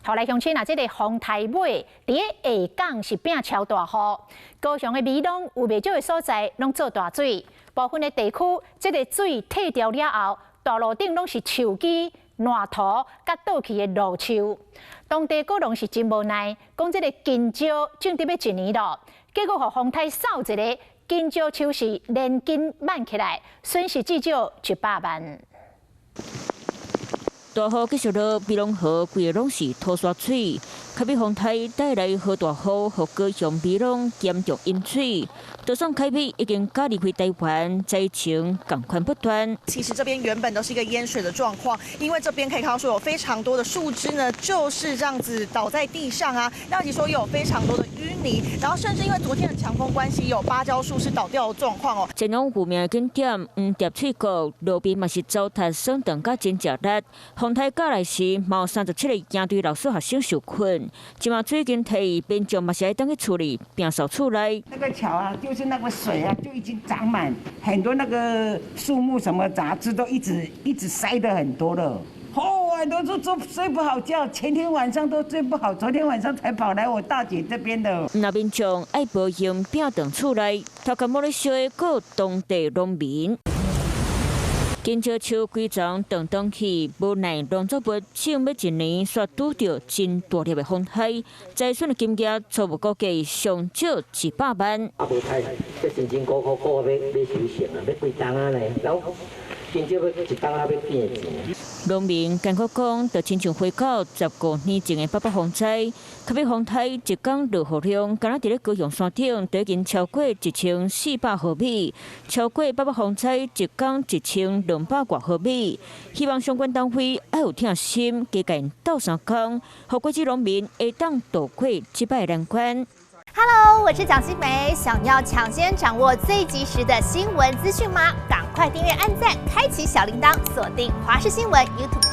後來鄉親啊，這个風颱尾，佇咧下港是變超大雨，高雄的美濃有袂少的所在攏做大水，部分的地區，這个水退掉了後，大路頂攏是樹枝、爛土佮倒去的路樹。當地果農是真無奈，講這个香蕉種得欲一年囉，結果予風颱掃一个，香蕉樹是連根挽起來，損失至少100萬。大雨繼續落，美濃河規个攏是土沙水。卡比風颱帶來豪大雨，予高雄美濃嚴重淹水。就算凱美已經駕離開台灣，災情仝款不斷。其實這邊原本都是一個淹水的狀況，因為這邊可以看到說有非常多的樹枝呢，就是這樣子倒在地上啊。那以及說有非常多的淤泥，然後甚至因為昨天的強風關係，有芭蕉樹是倒掉的狀況哦。前往有名的景點黃蝶翠谷路邊嘛是糟蹋損斷甲真食力。風颱過來時，嘛有37個營隊老師學生受困。這馬水經退，民眾嘛是愛轉去厝裡，摒掃厝內。那個橋啊，就是那個水啊，就已經長滿很多那個樹木，什麼雜質都一直一直塞得很多了。哦，很多都都睡不好覺，前天晚上都睡不好，昨天晚上才跑來我大姐這邊的。那民眾愛步行摒斷厝內，頭殼無咧燒的，閣有當地農民。香蕉樹規叢斷斷去，無奈農作物種欲一年，煞拄著真大粒的風颱，災損的金額初步估計上少100萬。啊，無太，這辛辛苦苦顧欲欲收成啊，欲幾冬仔呢？然後香蕉欲一冬仔欲變錢。農民艱苦講，就親像回到15年前的八八風災，卡比風颱一工落雨量，敢若佇咧高雄山頂，就已經超過1400毫米，超過八八風災一工1200外毫米。希望相關單位愛有疼心，加共𪜶鬥相共，予果子農民會當渡過這擺難關。 Hello，我是蔣新梅，想要搶先掌握最及時的新聞資訊嗎？趕快訂閱、按讚、開啟小鈴鐺，鎖定華視新聞 YouTube。